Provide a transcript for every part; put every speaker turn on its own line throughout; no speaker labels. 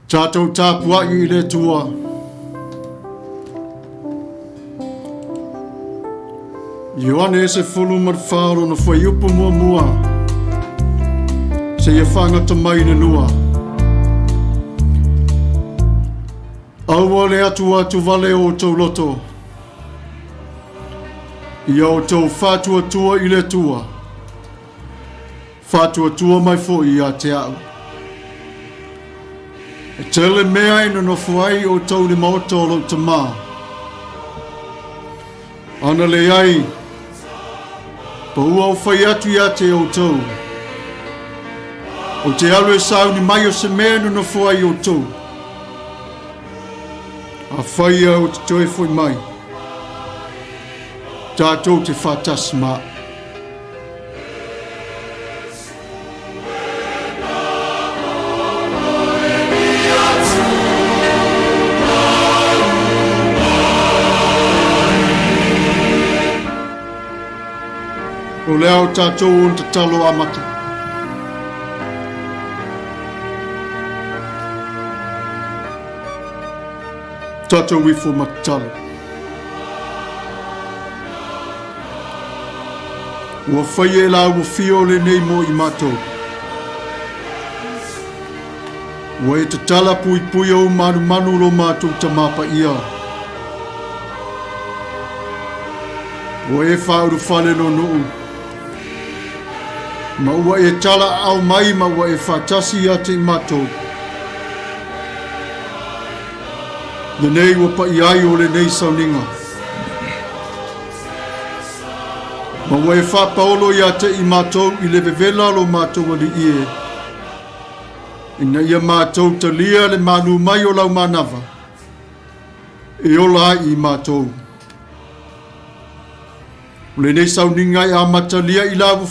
Tatou tapuai i le Atua. Ioane 14 lona fuaiupu muamua seia faagata mai le lua. Aua le atuatu vale o outou loto. Ia outou faatuatua i le Atua. Faatuatua mai foi ia te au. E tele mea e nonofo ai outou i le maota o lou tama. Ana leai, pa ua ou fai atu ia te outou. Ou te alu e sauni mai o se mea e nonofo ai outou. Afai au ou te toe foi mai, tatou te faatasi ma. O le ao tatou o tatalo amata. Tatou ifo ma tatalo. Ua faia e la ua fio lenei mo i matou. Ua e tatala puipui ou manumanu lo matou Tama Paia. Ua e faaulufale lo nuu. Ma ua e tala aao mai ma ua e faatasi ia te i matou. Lenei ua paia ai o lenei sauniga. Ma ua e faapaolo ia te i matou i le vevela lo matou alii e, ina ia matou talia le malu mai o lau manava, e ola ai i matou. O lenei sauniga e amatalia i la ua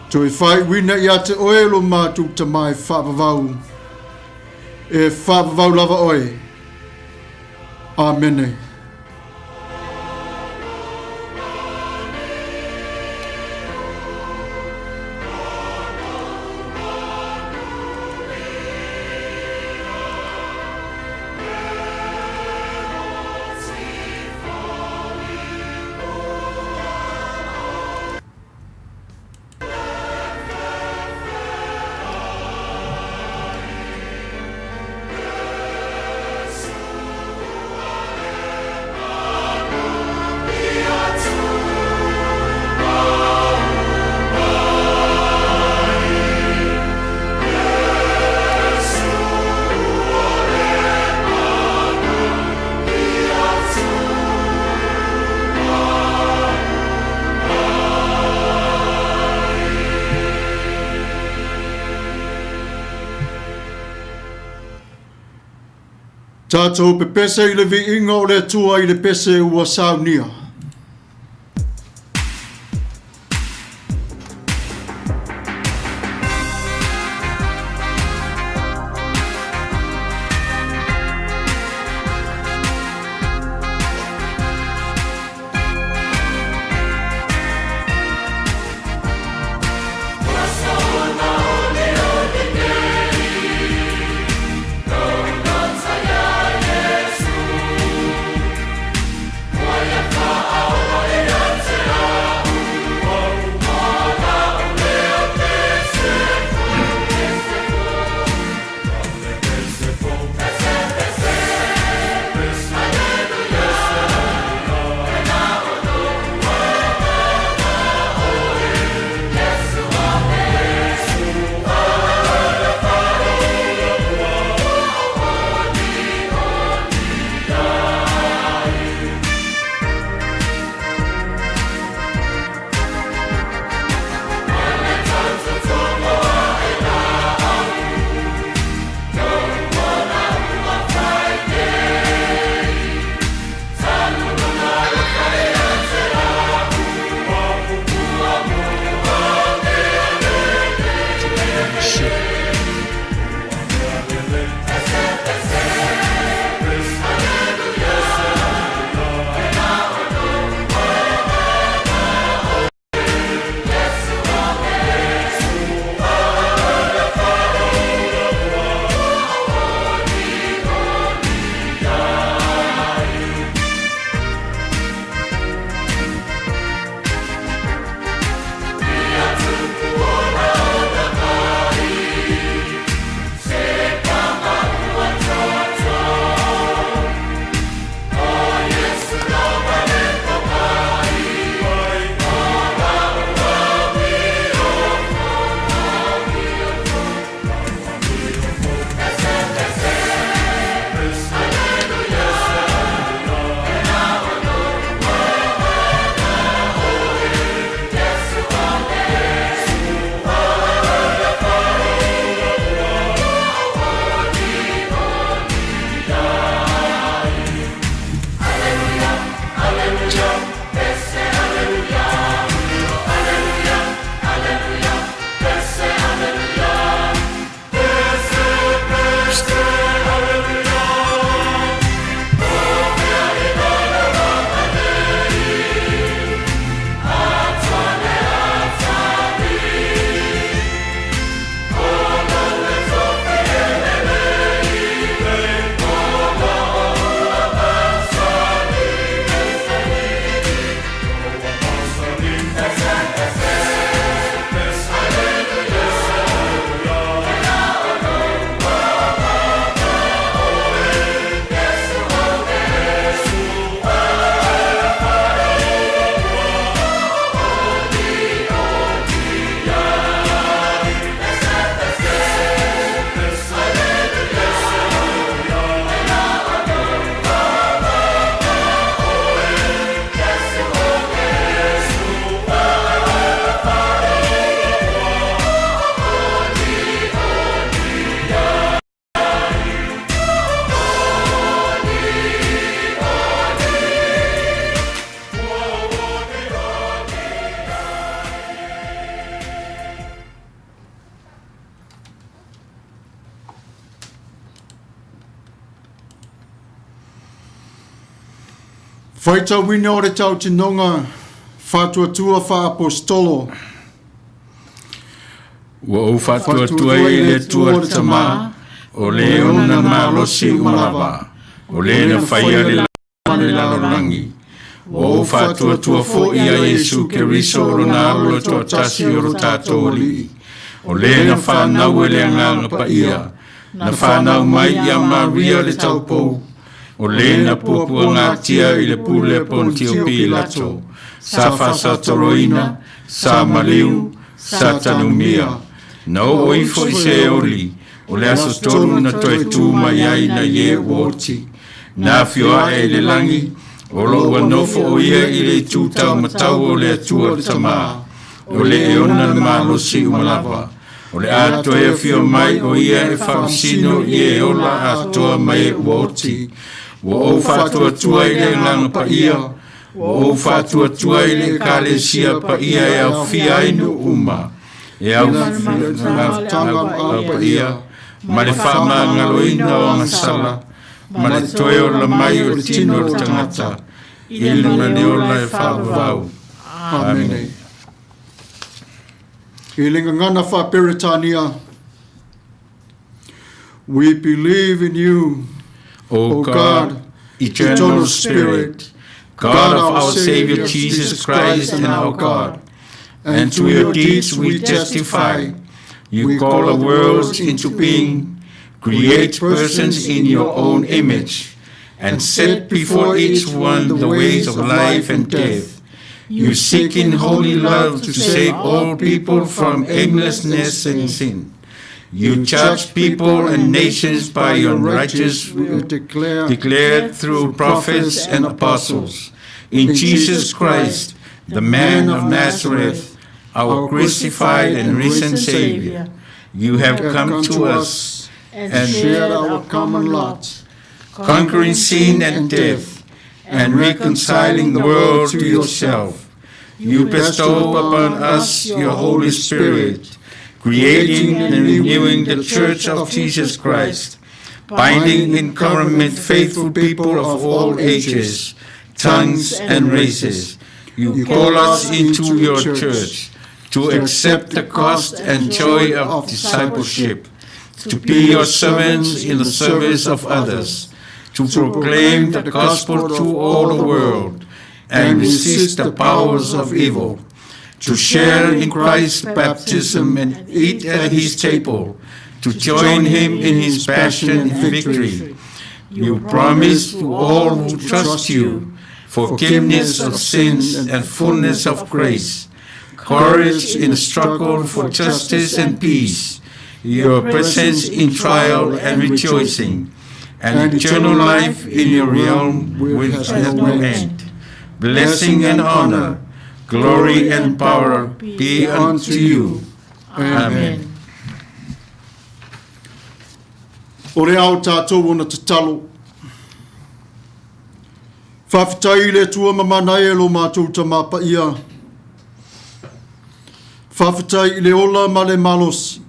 Toe faaiuina ia te oe lo matou tama e faavavau. E faavavau lava oe. Amene. Tatou pepese i le viiga o le Atua i le pese ua saunia. Faitauina o le tautinoga faatuatua faaapostolo.
Ua ou faatuatua i le Atua le Tama, o le ona malosi uma lava, o le na faia le ma le lalolagi. Ua ou faatuatua foi ia Iesu Keriso o lona Alo e toatasi o lo tatou Alii, o le na fanau e le Agaga Paia, na fanau mai ia Maria le taupou, o le na puapuagatia i le pule a Pontio Pilato, sa faasatoloina, sa maliu, sa tanumia, na oo ifo i Seoli, o le aso tolu na toe tu mai ai nai e ua oti, na afio ae i le lagi, o lo ua nofo o ia i le itu taumatau o le Atua le Tama, o le e ona le malosi uma lava, o le a toe afio mai o ia e faamasino i e ola atoa ma e ua oti. Ua ou faatuatua i le Agaga Paia, ua ou faatuatua i le Ekalesia paia e aofia ai nuu uma, e au paia ma le faamagaloina o agasala, ma le toe ola mai o le tino o le tagata, i le ola e faavavau.
Amene. I le gagana faa-Peretania, We believe in you,
O God, eternal Spirit, God of our Savior Jesus Christ and our God, and to your deeds we testify. You call the worlds into being, create persons in your own image, and set before each one the ways of life and death. You seek in holy love to save all people from aimlessness and sin. You judge people and nations by your righteous
will declare,
declared through prophets and apostles. In Jesus Christ, the man of Nazareth, our crucified and risen Savior, you have come to us
and shared our common lot,
conquering sin and death, and reconciling the world to yourself. You bestow upon us your Holy Spirit, creating and renewing the Church of Jesus Christ, binding in covenant faithful people of all ages, tongues, and races. You call us into your church to accept the cost and joy of discipleship, to be your servants in the service of others, to proclaim the gospel to all the world, and resist the powers of evil, to share in Christ's baptism and eat at his table, to join him in his passion and victory. You promise to all who trust you forgiveness of sins and fullness of grace, courage in the struggle for justice and peace, your presence in trial and rejoicing, and eternal life in your realm which has no end. Blessing and honor, glory and power be unto you. Amen.
O le ao tātou ona tatalo. Faafetai i le Atua mamana e lo mātou Tama Paia. Faafetai i le ola ma le malosi.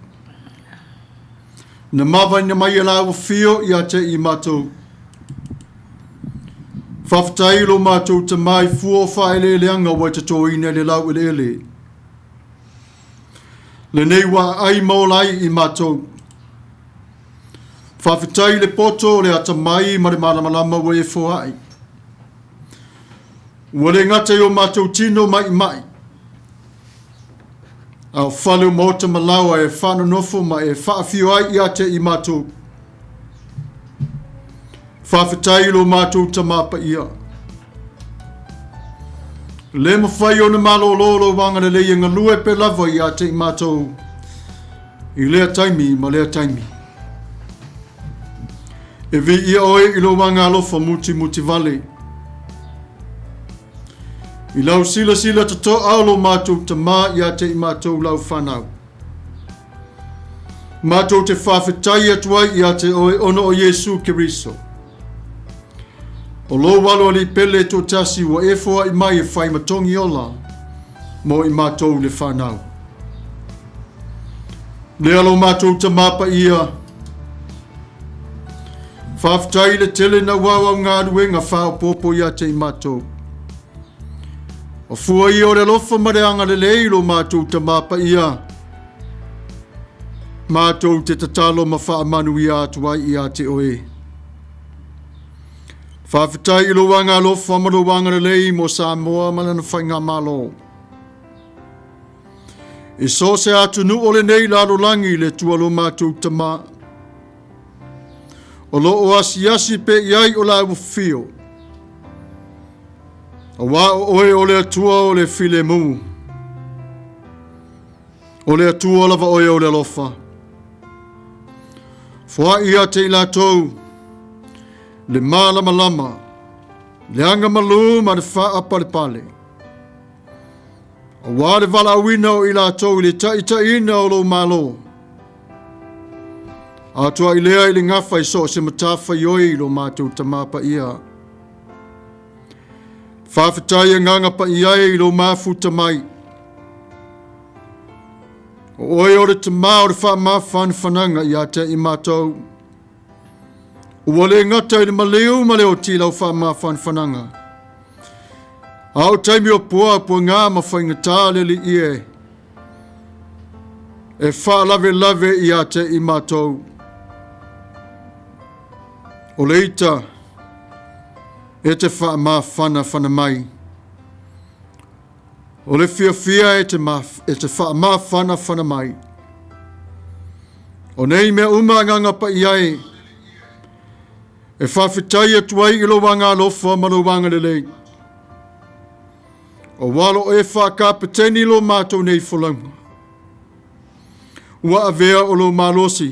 Na mavaina mai e lāua fio ia te i mātou. Faafetai i lo mātou Tama i fua o whaeleeleanga ua i tatoina i le lau eleele. Lenei ua ai ma ola ai i mātou. Faafetai i le poto o le atamai ma le malamalama ua e foai. Ua le gata i o mātou tino maʻimaʻi, a o fale o maota ma laoa e whanonofo ma e whaawhio ai ia te i mātou. Faafetai i lo mātou Tama Paia. Le mawhai o na malōlō lo wanga le lei e ngalue pe lava ia te i mātou i lea taimi ma lea taimi. E vi ia oe i lo wanga alofa muti muti vale. I lau sila sila totoa o lo mātou tama ia te i mātou lau whanau. Mātou te whawhetai atu ai ia te oe ona o Iesu Keriso. O lou alo ali pele tō tasi ua e foai mai e whai matongi ola mō i mātou le whanau. Le alo mātou ta mapa ia. Faafetai i le tele nauao au galuega faaopoopo ia te i matou. O fua ia o le alofa ma le agalelei lo matou Tama Paia, matou te tatalo ma faamanuia atu ai ia te oe. Faafetai i lou agaalofa ma lou agalelei mo Samoa ma lana faigamalo. I so o se atunuu o lenei lalolagi le Atua lo matou Tama, o lo o asiasi pea i ai o lau afio, Auā o oe o le Atua o le filemu, o le Atua lava oe o le alofa. Foai ia te i latou le malamalama, le agamalu ma le faapalepale. Auā le valaauina o i latou i le taitaiina o lou Malo. Atoa i lea i le gafa i so o se matafaioi i lo matou Tama Paia. Faafetai agaga paia e i lou mafuta mai. O oe o le Tama o le faamafanafanaga ia te i matou. Ua le gata i le maliu ma le oti lau faamafanafanaga. A o taimi o pua, puagā ma faigata le alii e, e faalavelave ia te i matou. O le ita e te faamafanafana mai. O le fiafia e te, e te faamafanafana mai. O nei mea uma agaga paia e, e faafetai atu ai i lou agaalofa ma lou agalelei. Auā lo oe faakapeteni lo matou nei folauga. Ua avea o lou malosi.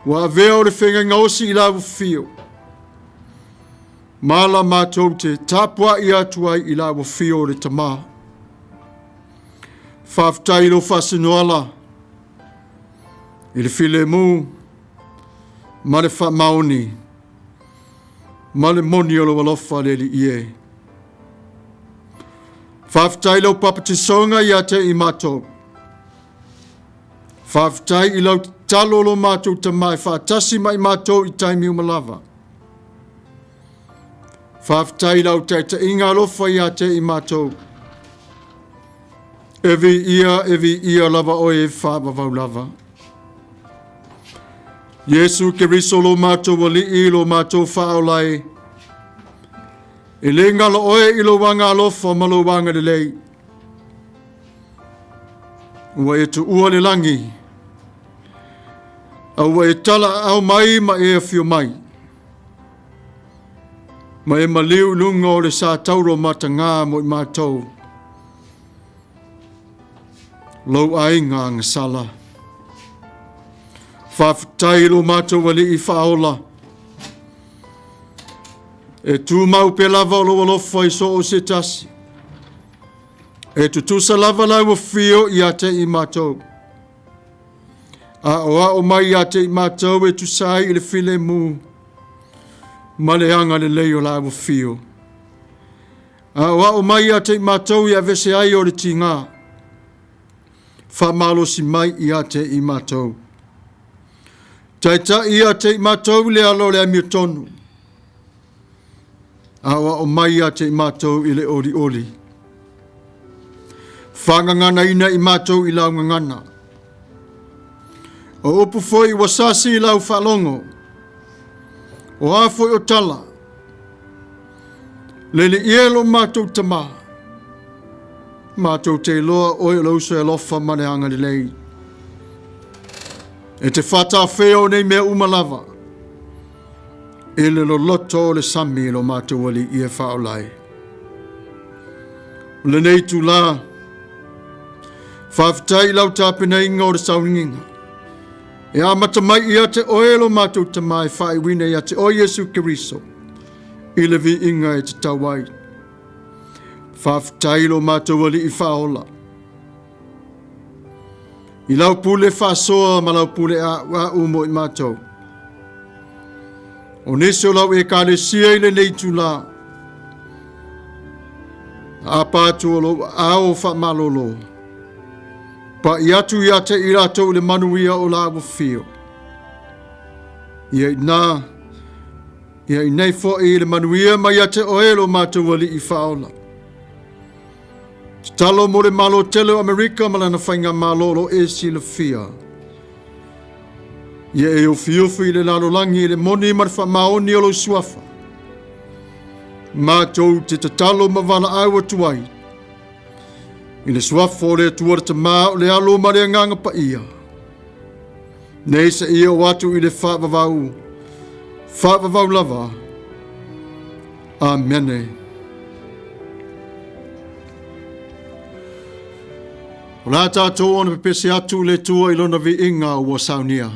Ua avea o le feagaiga osi i lau afio. Ma la matou te tapuai atu ai i lau afio o le Tama. Faafetai i lou faasinoala i le filemu ma le faamaoni ma le moni o lou alofa le Alii e. Faafetai i lau papatisoga ia te i matou. Faafetai i lau tatalo o lo matou Tama e faatasi ma i matou i taimi uma lava. Faafetai i lau taitaiga alofa ia te i matou. E viia, e viia lava oe e faavavau lava. Iesu Keriso lo matou Alii, lo matou Faaola e, e le galo oe i lou agaalofa ma lou agalelei. Ua e tuua le lagi, a ua e talaaao mai ma e afio mai, ma e maliu i luga o le sa tauro matagā mo i matou, lou aiga agasala. Faafetai i lo matou Alii faaola, e tumau pea lava o lou alofa i so o se tasi, e tutusa lava lau afio ia te i matou, aoao mai ia te i matou e tusa ai i le filemu ma le agalelei o lau afio. Aoao mai ia te i matou i aveese ai o le tigā. Faamalosi mai ia te i matou. Taitai ia te i matou i le ala o le amiotonu. Aoao mai ia te i matou i le olioli. Faagaganaina i matou i lau gagana. O upu foi ua sasi i lau faalogo. O a foi o tala, Le Alii e lo matou Tama, matou te iloa oe o le uso e alofa ma le agalelei. E te faatafea o nei mea uma lava, i le loloto o le sami i lo matou Alii e faaola ai. O lenei itulā, faafetai i lau tapenaina o le sauniga, e amata mai ia te oe lo matou Tama e faaiuina ia te oe Iesu Keriso, i le viiga e tatau ai. Faafetai lo matou Alii faaola. I lau pule faasoa ma lau pule a'ua'u mo i matou. O nisi o lau Ekalesia i lenei itulā, aapa atu o lou aao faamalolo, pa'i atu ia te i latou i le manuia o la ua fio. Ia ina, ia inei foi le manuia mai ia te oe lo matou Alii Faaola. Tatalo mo le Malo tele o Amerika ma lana faigamalo o lo o e silafia. Ia e ufiufi i le lalolagi i le moni ma le faamaoni o lou suafa. Matou te tatalo ma valaau atu ai i le suafa o le Atua le Tama o le Alo ma le Agaga Paia. Nei seia oo atu i le faavavau, faavavau lava. Amene. O le a tatou ona pepese atu i le Atua i lona viiga ua saunia.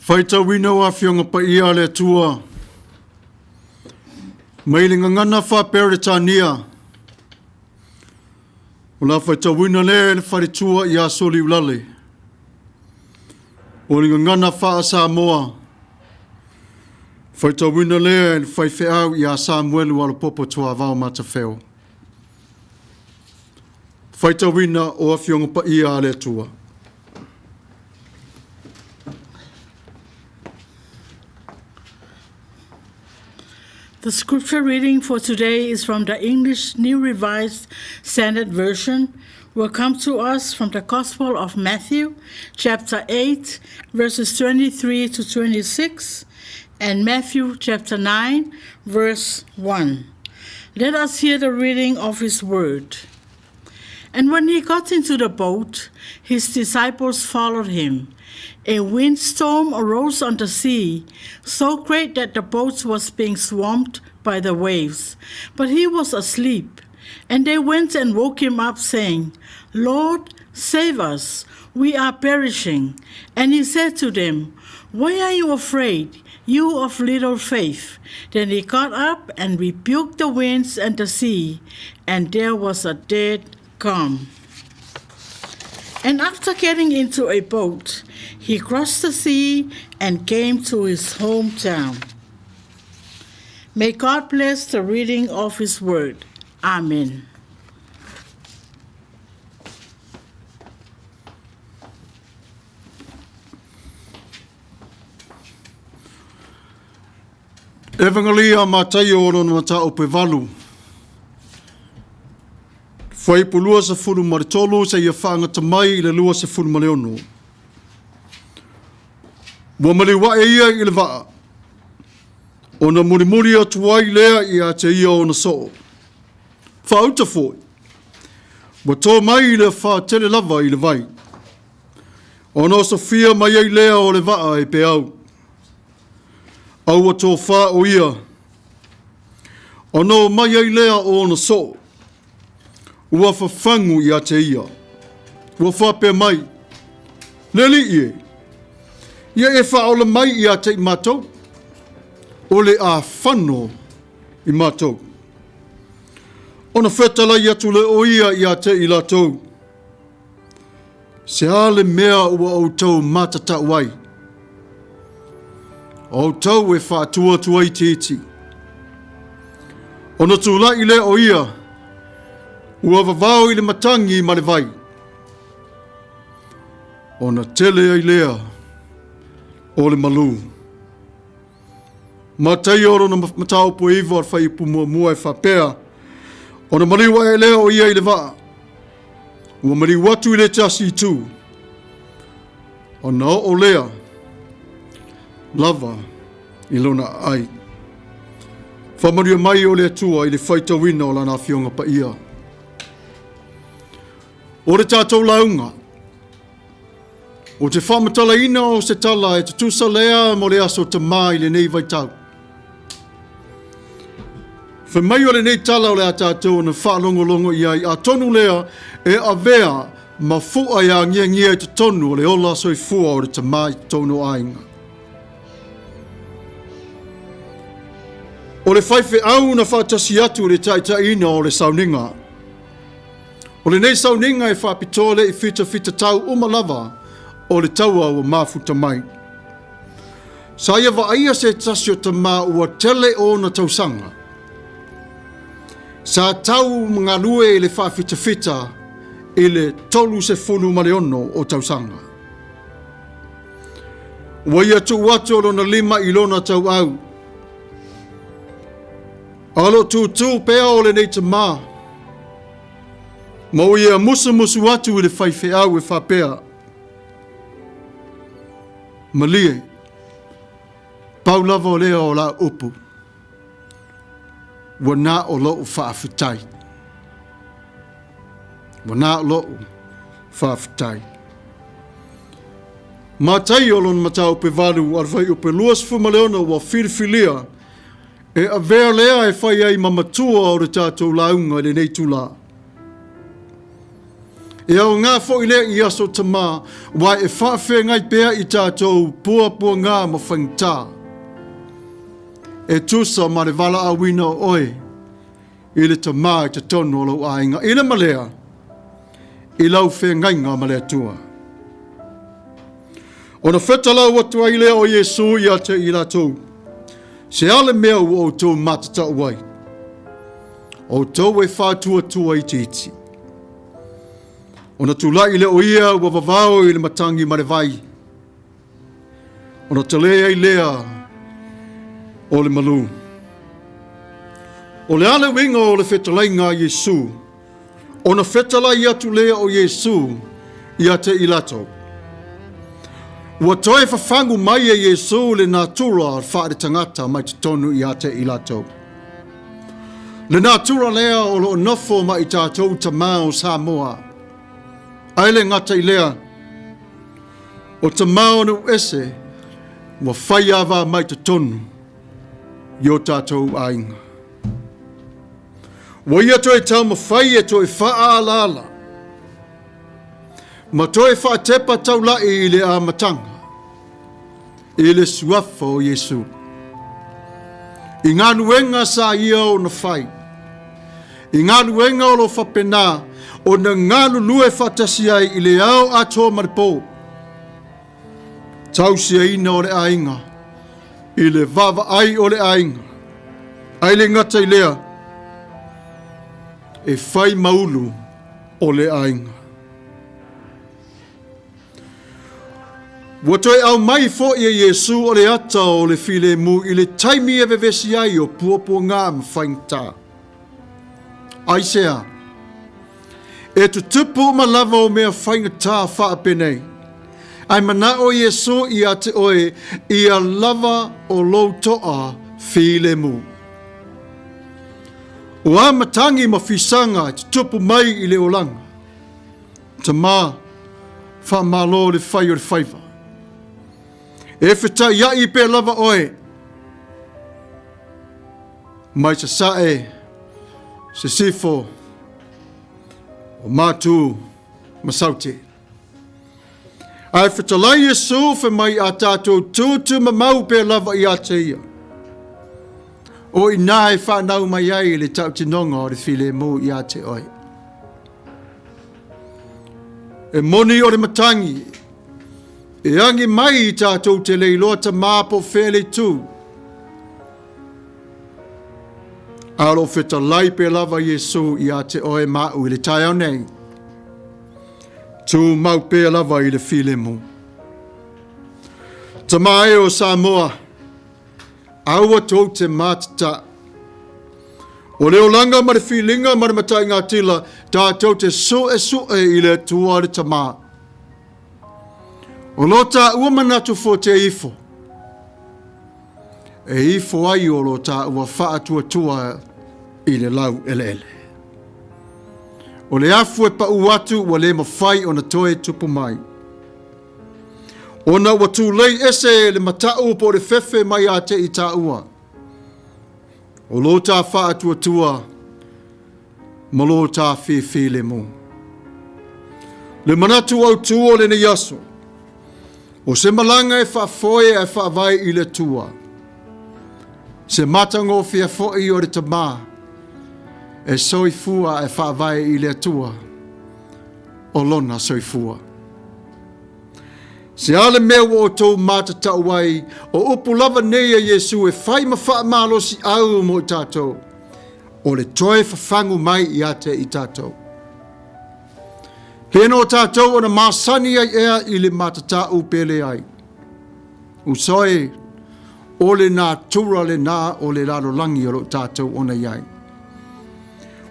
Faitauina o Afioga Paia a le Atua mai le gagana faa-Peretania. O le a faitauina lea e le faletua ia Soliulale. O le gagana faa-Samoa, faitauina lea e le faifeau ia Samuelu Alapopo Tuavao Matafeo. Faitauina o Afioga Paia a le Atua.
The scripture reading for today is from the English New Revised Standard Version, will come to us from the Gospel of Matthew, chapter 8, verses 23 to 26, and Matthew chapter 9, verse 1. Let us hear the reading of his word. And when he got into the boat, his disciples followed him. A windstorm arose on the sea, so great that the boat was being swamped by the waves. But he was asleep. And they went and woke him up, saying, Lord, save us, we are perishing. And he said to them, Why are you afraid, you of little faith? Then he got up and rebuked the winds and the sea, and there was a dead calm. And after getting into a boat, he crossed the sea and came to his hometown. May God bless the reading of his word. Amen.
Evangelia Mataio o lona mataupu e valu. Fuaiupu 23 seia faagata mai i le 26. Ua maliu ae ia i le vaa, ona mulimuli atu ai lea ia te ia ona soo. Faauta foi, ua to mai le afa tele lava i le vai. Ona osofia mai ai lea o le vaa e peau. A ua tofa o ia, ona o mai ai lea o ona soo, ua fafagu ia te ia. Ua faapea mai, Le Alii e, ia e faaola mai ia te i matou, o le a fano i matou. Ona fetalai atu lea o ia ia te i latou, Se a le mea ua outou matatau ai? O outou e faatuatua itiiti. Ona tulai lea o ia, ua vavao i le matagi ma le vai. Ona tele ai lea o le malū. Mataio o lona mataupu e iva o le fuaiupu muamua e faapea, Ona maliu ae lea o ia i le vaa, ua maliu atu i le tasi itu, ona oo lea lava i lona aai. Faamanuia mai o le Atua i le faitauina o lana Afioga Paia. O le tatou lauga, O te faamatalaina o se tala e tutusa lea mo le aso tamā i lenei vaitau. Fai mai o lenei tala o le a tātou ona faalogologo i ai, atonu lea e avea ma fua e agiagia i totonu o le ola soifua o le tamā i totonu o aiga. O le faifeau na faatasi atu i le taitaiina o le sauniga. O lenei sauniga e faapitoa le i fitafita tau uma lava o le taua ua mafuta mai. Sa ia vaaia se tasi o tama ua tele ona tausaga. Sa tau galue i le faafitafita i le 36 o tausaga. Ua ia tuu atu o lona lima i lona tauau. A o lo o tūtū pea o lenei tamā, ma o ia musumusu atu i le faifeau e faapea, Malie, pau lava o lea o lau upu, ua na o lou faafetai. Ua na o lou faafetai. Mataio lona mataupu e valu a le fuaiupu e 26 ua filifilia E avea lea e fai ai ma matua o le tatou lauga i lenei itula. E aoga foi lea i aso tamā, aua e faafeagai pea i tatou puapuaga ma faigata. E tusa ma le valaauina o oe i le tamā i totonu o lou aiga, i le ma lea, i lau feagaiga ma le Atua. Ona fetalau atu ai lea o Iesu ia te i latou, Se a le mea ua outou matatau ai? Outou e faatuatua itiiti. Ona tulai lea o ia ua vavao i le matagi ma le vai, ona tale ai lea o le malu. O le a le uiga o le fetalaiga a Iesu? Ona fetalai atu lea o Iesu ia te i latou. Ua toe fafagu mai e Iesu le natura faale-tagata mai totonu ia te i latou. Le natura lea o lo o nofo ma i tatou tamā o Samoa. Ae le gata i lea, o tamā o nuu ese ua fai ava mai totonu i o tatou aiga. Ua ia toe taumafai e toe faaalaala ma toe faatepa taula'i i le amataga i le suafa o Iesu. I galuega sa ia ona fai, i galuega o lo o faapena ona galulue faatasi ai i le ao atoa ma le po, tausiaina o le aiga i le vaavaai o le aiga, ae le gata i lea, e fai maulu o le aiga. Ua toe aumai foi e Iesu o le ata o le filemu i le taimi e vevesi ai o puapuaga ma faigata. Aisea? E tutupu uma lava o mea faigata faapenei. Ae manao Iesu ia te oe ia lava o lou toa filemu. O a matagi ma fisaga e tutupu mai i le olaga? Tamā, faamalo le fai o le faiva. E fetaiai pea lava oe mai Sasae, Sisifo, o Matu ma Saute. Ae fetalai Iesu fai mai a tatou tūtūmamau pea lava ia te ia. O inā e whanau mai ai le tautinoga o le filemu ia te oe. E moni o le matangi, e agi mai i tatou te leiloa tamā po fea le itu. A o lo o fetalai pea lava Iesu ia te oe ma au i le taeao nei. Tumau pea lava i le filemu. Tamā e o Samoa, aua tou te mātata. O le olaga ma le filiga ma le mataigatila, tatou te suesue i le Atua le Tamā. O lo tāua manatu fote ifo, e ifo ai o lo tāua faatuatua i le lau eleele. O le afu e paʻu atu ua le mafai ona toe tupu mai. Ona ua tulei ese le mataʻu po o le fefe mai a te i tāua. O lo tā faatuatua ma lo tā filemu. Le manatu autū o lenei aso, o se malaga e faafoe ae faavae i le Atua. Se matagofie foi o le tamā e soifua ae faavae i le Atua o lona soifua. Se a le mea ua outou matatau ai, o upu lava nei a Iesu e fai ma faamalosiau mo i tatou, o le toe fafagu mai ia te i tatou. Pe no tatou ona masani ai ea i le matatau pe leai. Uso e, o le natura lenā o le lalolagi o lo o tatou ona i ai.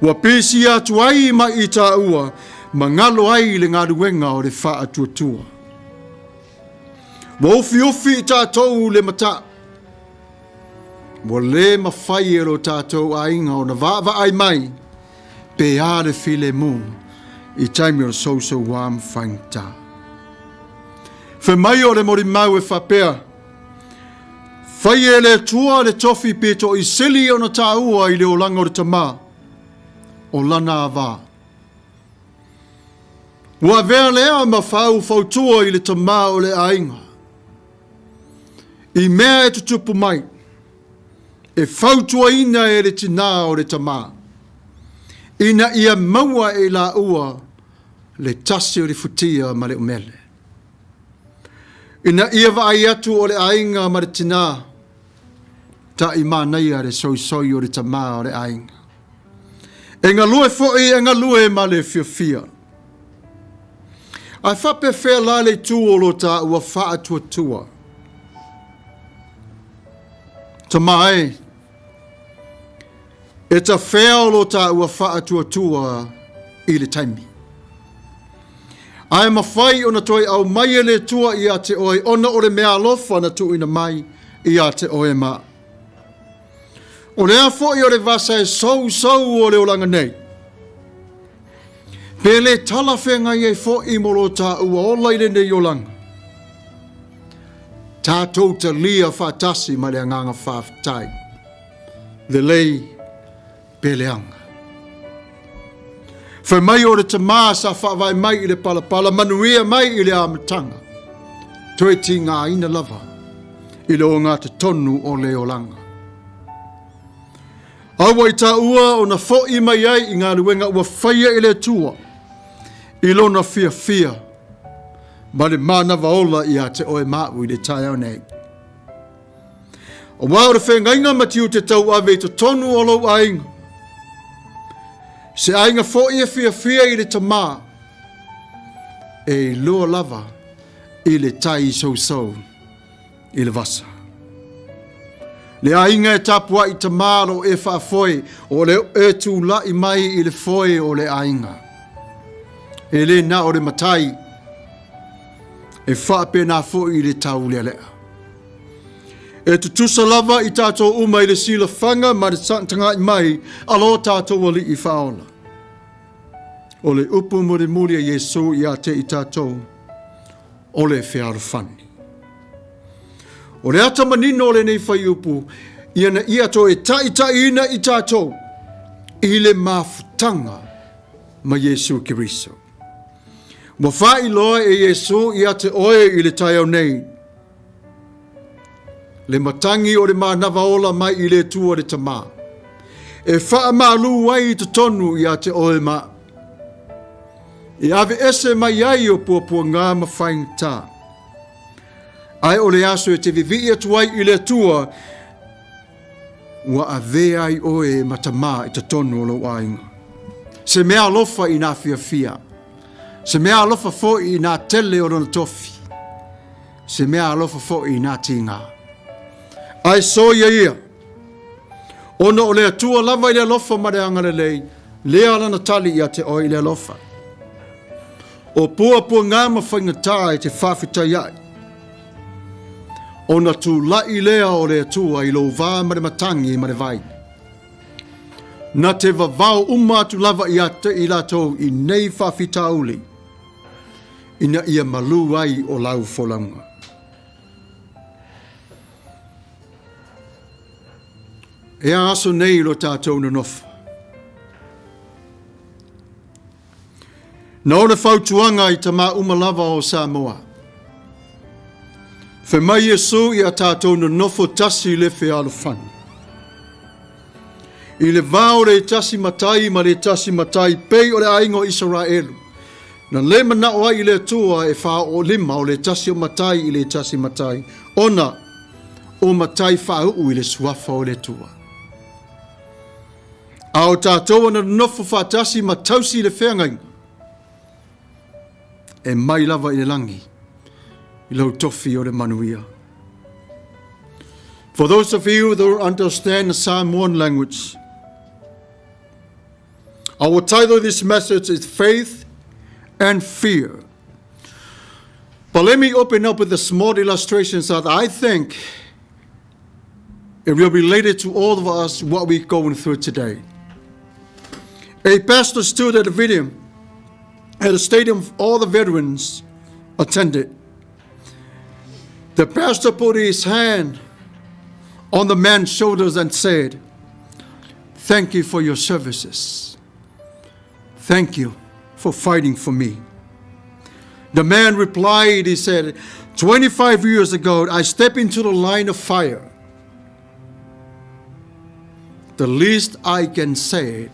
Ua pisia atu ai ma i tāua ma galo ai i le galuega o le faatuatua. Ua ufiufi i tatou le matā. Ua le mafai e lo tatou aiga ona vaavaai mai pe a le filemu i taimi o le sousouā ma faigata. Fai mai o le molimau e faapea, Fai e le Atua le tofi pito i sili ona tāua i le olaga o le tamā, o lana avā. Ua avea lea ma faufautua i le tama o le aiga. I mea e tutupu mai, e fautuaina e le tinā o le tama, ina ia maua e i laua le tasi o le futia ma le umele. Ina ia vaai atu o le aiga ma le tinā, taʻi manaia le soisoi o le tama o le aiga. E galue foi e galue ma le fiafia. Ae faapefea la le itu o lo taua faatuatua? Tama e, e tafea o lo taua faatuatua i le taimi. Ae mafai ona toe aumai e le Atua ia te oe ona o le meaalofa na tuuina mai ia te oe ma. O le a foi o le vasa e sousou o le olaga nei? Pe le talafeagai ai foi mo lo taua ola i lenei olaga? Tatou talia faatasi ma le agaga faafetai. Lelei pe leaga. Fai mai o le tama sa faavae mai i le palapala manuia mai i le amataga, toe tigaina lava i le ogatotonu o le olaga. Aua i taua ona fo'i mai ai i galuega ua faia e le Atua i lona fiafia ma le manava ola ia te oe ma a'u i le taeao nei. Aua o le feagaiga ma tiute tauave i totonu o lou aiga. Se aiga foi e fiafia i le tama, e iloa lava i le tai sousou i le vasa. Le aiga e tapuai tama lo e faafoe, o le e tula'i mai i le foe o le aiga. E le na o le matai, e faapena foi i le taulealea. E tutusa lava i tatou uma i le silafaga ma le taga'i mai a lo tatou Alii Faaola. O le upu mulimuli a Iesu ia te i tatou, o le fealofani. O le ata manino o lenei fuaiupu, ina ia toe taitaiina i tatou i le mafutaga ma Iesu Keriso. Ua faailoa e Iesu ia te oe i le taeao nei, le matagi o le manava ola mai i le Atua le Tama, e faamalu ai i totonu ia te oe ma e aveese mai ai o puapuaga ma faigata. Ae o le aso e te vivii atu ai i le Atua, Ua avea ai oe ma tama i totonu o lou aiga. Se mea alofa i nā fiafia. Se mea alofa foi i nā tele o lona tofi. Se mea alofa foi i nā tīgā. Ae soia ia, ona o le Atua lava i le alofa ma le agalelei, lea lana tali ia te oe i le alofa. O puapuaga ma faigata e te faafetai ai. Ona tula'i lea o le Atua i lou va ma le matagi ma le vai. Na te vavao uma atu lava ia te i latou i nei faafitauli, ina ia malū ai o lau folauga. E a aso nei lo tatou nonofo? Na o le fautuaga i tama uma lava o Samoa. Fai mai Iesu ia tatou nonofo tasi i le fealofani. I le va o le tasi matai ma le tasi matai pei o le aiga o Isaraelu, na le manao ai i le Atua e faaoolima o le tasi o matai i le tasi matai, ona o matai faauu i le suafa o le Atua. A o tatou ana nonofo faatasi ma tausi i le feagaiga, e mai lava i le lagi i lou tofi o le manuia. For those of you that understand the Samoan language, our title of this message is Faith and Fear. But let me open up with a small illustration that I think it will be related to all of us what we're going through today. A pastor stood at a video at a stadium all the veterans attended. The pastor put his hand on the man's shoulders and said, Thank you for your services. Thank you for fighting for me. The man replied, he said, 25 years ago, I stepped into the line of fire. The least I can say,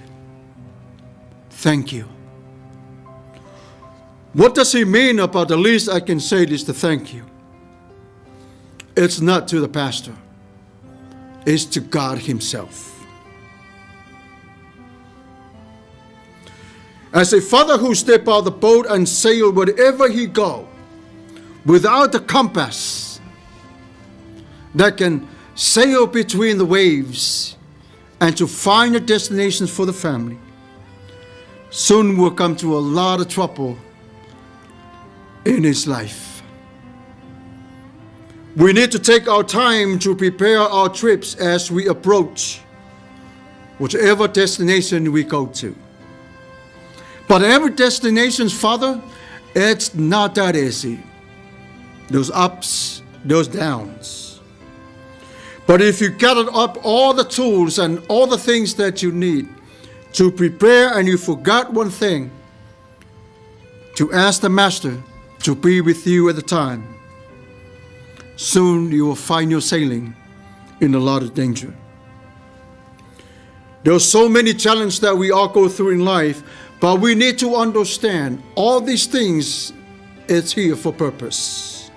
thank you. What does he mean about the least I can say is to thank you? It's not to the pastor, it's to God Himself. As a father who step out the boat and sail wherever he go, without the compass that can sail between the waves and to find a destination for the family, soon will come to a lot of trouble in his life. We need to take our time to prepare our trips as we approach whichever destination we go to. But every destination's father, it's not that easy. Those ups, those downs. But if you gathered up all the tools and all the things that you need to prepare and you forgot one thing, to ask the master to be with you at the time, soon you will find you sailing in a lot of danger. There are so many challenges that we all go through in life, but we need to understand all these things it's here for purpose.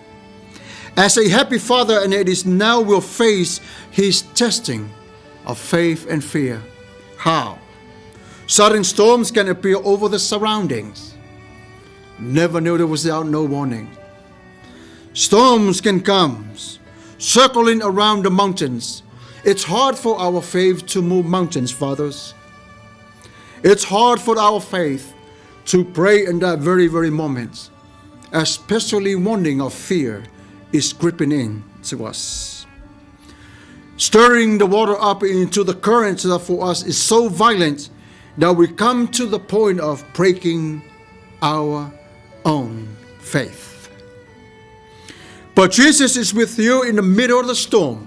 As a happy father, and it is now will face his testing of faith and fear. How? Sudden storms can appear over the surroundings. Never knew there was out no warning. Storms can come, circling around the mountains. It's hard for our faith to move mountains, fathers. It's hard for our faith to pray in that very, very moment, especially warning of fear is creeping in to us. Stirring the water up into the currents that for us is so violent that we come to the point of breaking our own faith. But Jesus is with you in the middle of the storm.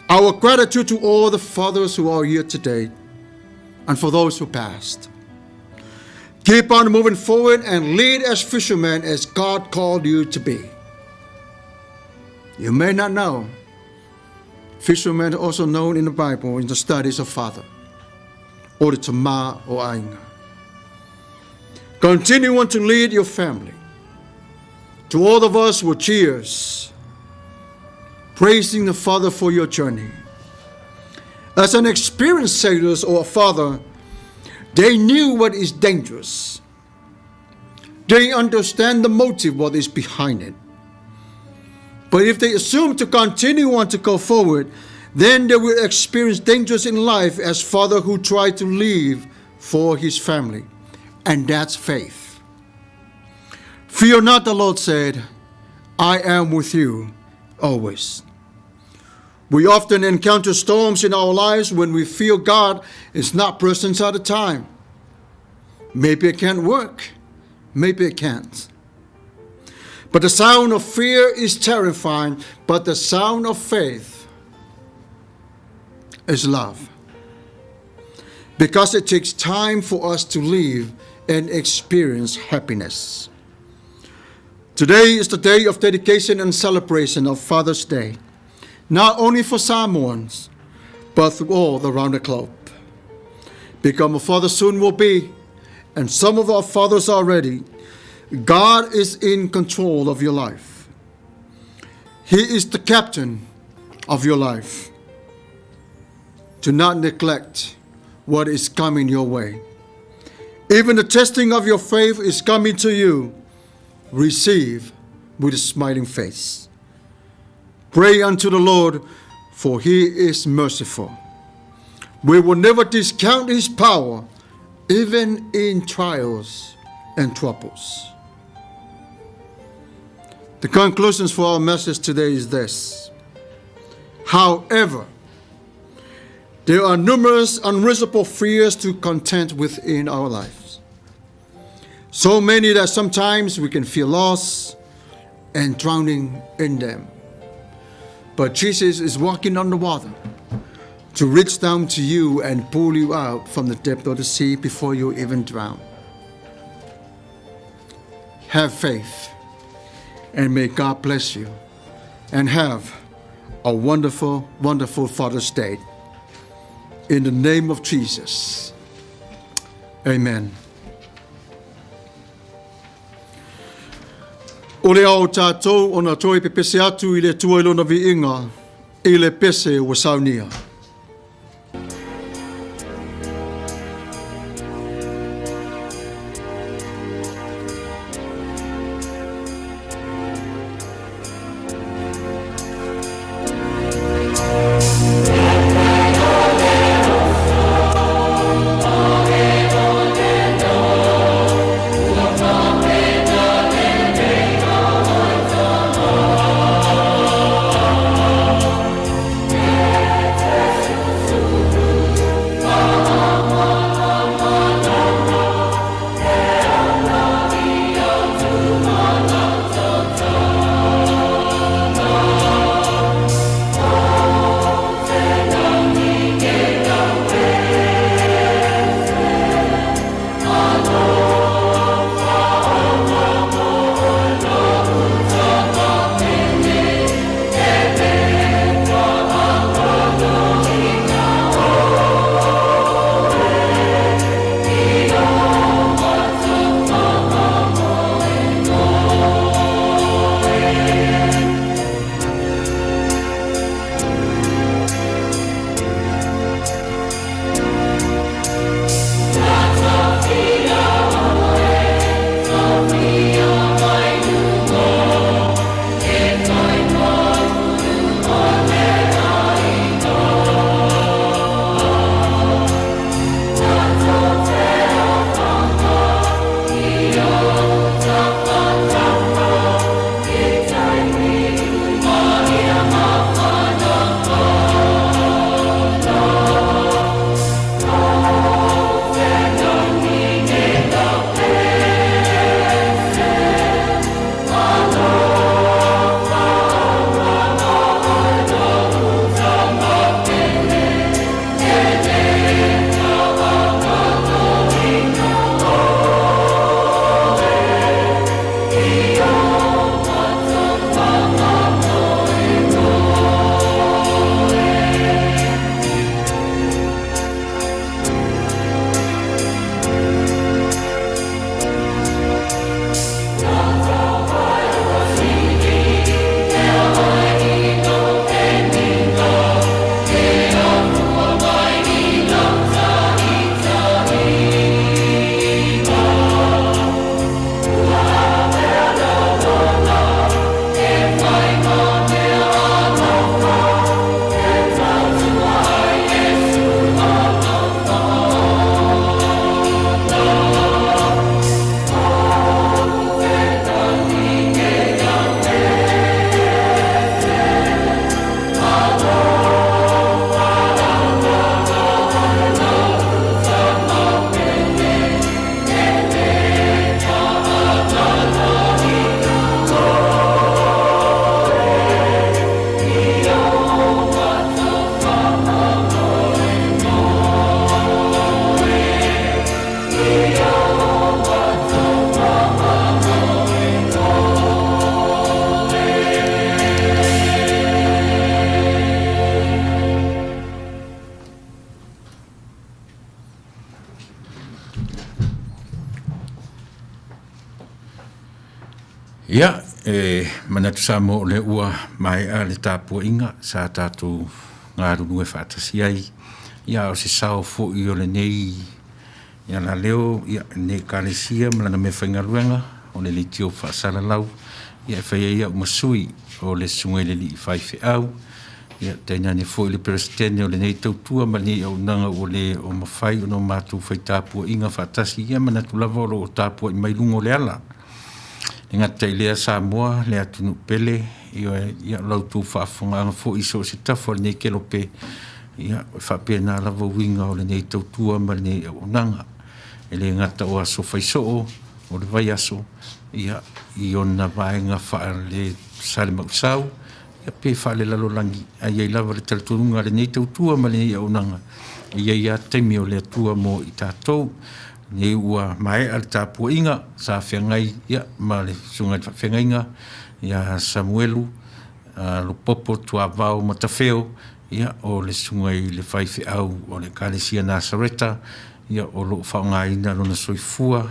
Our gratitude to all the fathers who are here today and for those who passed. Keep on moving forward and lead as fishermen as God called you to be. You may not know, fishermen are also known in the Bible in the studies of father, or the tama o aiga. Continue on to lead your family. To all of us with cheers, praising the Father for your journey. As an experienced sailor or a father, they knew what is dangerous. They understand the motive, what is behind it. But if they assume to continue on to go forward, then they will experience dangers in life as father who tried to live for his family. And that's faith. Fear not, the Lord said, I am with you always. We often encounter storms in our lives when we feel God is not present at the time. Maybe it can't work. Maybe it can't. But the sound of fear is terrifying, but the sound of faith is love. Because it takes time for us to live and experience happiness. Today is the day of dedication and celebration of Father's Day, not only for Samoans, but through all around the globe. Become a father soon will be, and some of our fathers already. God is in control of your life. He is the captain of your life. Do not neglect what is coming your way. Even the testing of your faith is coming to you. Receive with a smiling face. Pray unto the Lord, for he is merciful. We will never discount his power, even in trials and troubles. The conclusions for our message today is this. However, there are numerous unreasonable fears to contend with in our lives. So many that sometimes we can feel lost and drowning in them. But Jesus is walking on the water to reach down to you and pull you out from the depth of the sea before you even drown. Have faith. And may God bless you. And have a wonderful, wonderful Father's Day. In the name of Jesus. Amen. O le ao tātou ona toe pepese atu i le Atua i lona viiga i le pese ua saunia.
Ia, e manatu Samoa o lea ua maea le tapuaiga sa tatou galulue faatasi ai. Ia, o se sao foi o lenei alaleo, ia, lenei Ekalesia ma lana meafaigaluega o le leitio faasalalau, ia e fai ai au ma sui o le Susuga i le Alii Faifeau, ia tainane foi le Peresetene o lenei tautua ma lenei auaunaga ua le o mafai ona o matou fai tapuaiga faatasi, ia manatu lava o lo o tapuai mai luga o le ala. E gata i lea Samoa, le atunuu pele, ioe, ia o la outou faafofogaaga foi i so o se tafa o lenei kelope, ia, e faapena lava uiga o lenei tautua ma lenei auaunaga. E le gata o aso faisoo o le vaiaso, ia, i ona vaega faale-salemausau, ia pe faale-lalolagi, ae i ai lava le talitonuga a lenei tautua ma lenei auaunaga, e i ai lava taimi o le Atua mo i tatou. Nei ua maea le tapuaiga sa feagai ia ma le susuga i le faafeagaiga ia Samuelu Lopopo Tuavao Matafeo, ia o le susuga i le faifeau o le Ekalesia Nasareta, ia o lo o faaaogaina lona soifua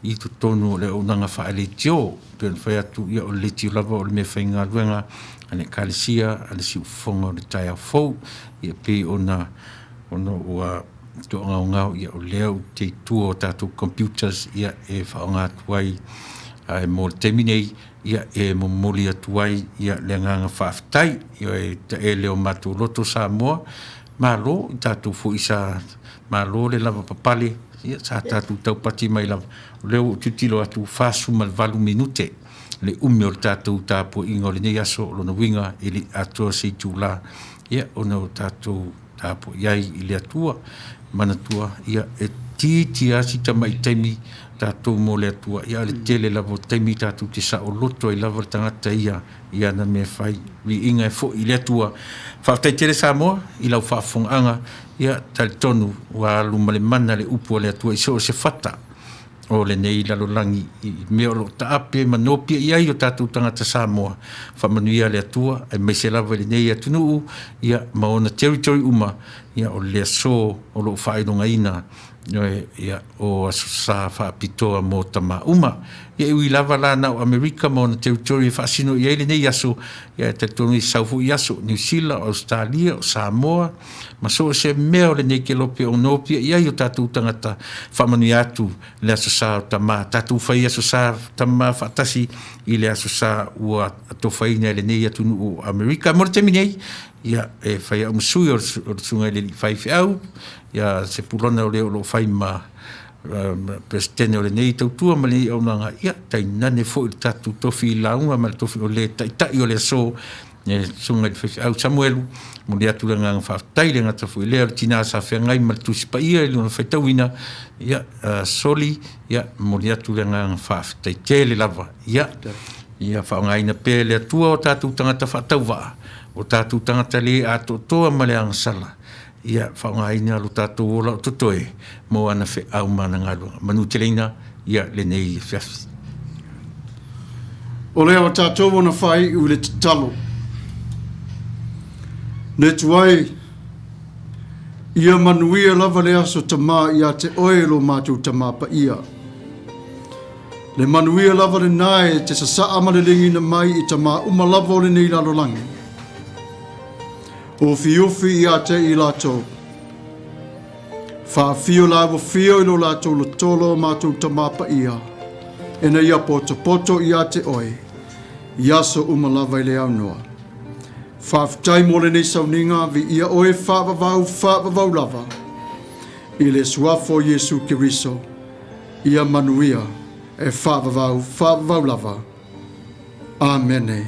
i totonu o le auaunaga faaleitio. E pei ona fai atu, ia o le leitio lava o le meafaigaluega a le Ekalesia a le Siufofoga o le Taeao Fou. Ia pei ona ona ua toagaogao, ia o lea ou te i tua o tatou computers ia e faaaoga atu ai ae mo le taimi nei ia e momoli atu ai ia le agaga faafetai ia e taele o matou loto Samoa malo i tatou foi sa malo le lava papale ia sa tatou taupati mai lava o lea ua ou tilotilo atu 48 minute le umi o le tatou tapuaiga o lenei aso o lona uiga e le i atoa se itula ia ona o tatou tapuai ai i le Atua. Manatua, ia, e itiiti lava si tamai taimi tatou mo le Atua, ia, a o le tele lava o taimi tatou te saoloto ai lava le tagata ia i ana mea e fai. Viiga e foi i le Atua. Faafetai tele Samoa i lau faafofogaaga. Ia, talitonu ua alu ma le mana le upu a le Atua i so o se fata o lenei lalolagi i mea o lo o taape ma nopia i ai o tatou tagata Samoa. Faamanuia le Atua aemaise lava i lenei atunuu ia, ma ona territory uma ia, o le aso o lo o faailogaina ia, o Aso Sa faapitoa mo tama uma. Ia, e ui lava la na o Amerika ma ona territory e faasino i ai lenei aso, ia, e talitonu e sau foi aso Niu Sila, o Ausetalia, o Samoa, ma so o se mea o lenei kelope o nopia i ai o tatou tagata. Faamanuia atu le Aso Sa o Tama, tatou fai Aso Sa Tama faatasi i le Aso Sa ua atofaina e lenei atunuu o Amerika. Mo le taimi nei, ia, e fai au ma sui o le Susuga i le Alii Faifeau, ia Sepulona o le o lo o fai ma Peresetene o lenei tautua ma lenei auaunaga, ia, tainane foi le tatou tofi lauga ma le tofi o le Taitai o le aso, le Susuga i le Faifeau Samuelu, momoli atu le agaga faafetai, le gata foi lea o le tina sa feagai ma le Tusi Paia i lona faitauina, ia, Soli, ia, momoli atu le agaga faafetai tele lava. Ia, ia faaaogaina pea e le Atua o tatou tagata faatauvaa, o tatou tagata le atoatoa ma le agasala, ia faaaogaina lo tatou ola o totoe mo ana feau ma ana galuega. Manuteleina ia lenei afiafi.
O lea o tatou ona faaiu i le tatalo. Le tuai, ia manuia lava le aso Tamā ia te oe lo matou Tamā paia. Le manuia lava lena e te sasaa ma le legina mai i tamā uma lava o lenei lalolagi. Ofiufi ia te i latou. Faafio lāua fio i lo latou lotolo o matou Tamā Paia, ina ia potopoto ia te oe, i aso uma lava i le aunoa. Faafetai mo lenei sauniga, viia oe faavavau, faavavau lava, i le Suafa o Iesu Keriso, ia manuia e faavavau, faavavau lava. Amene.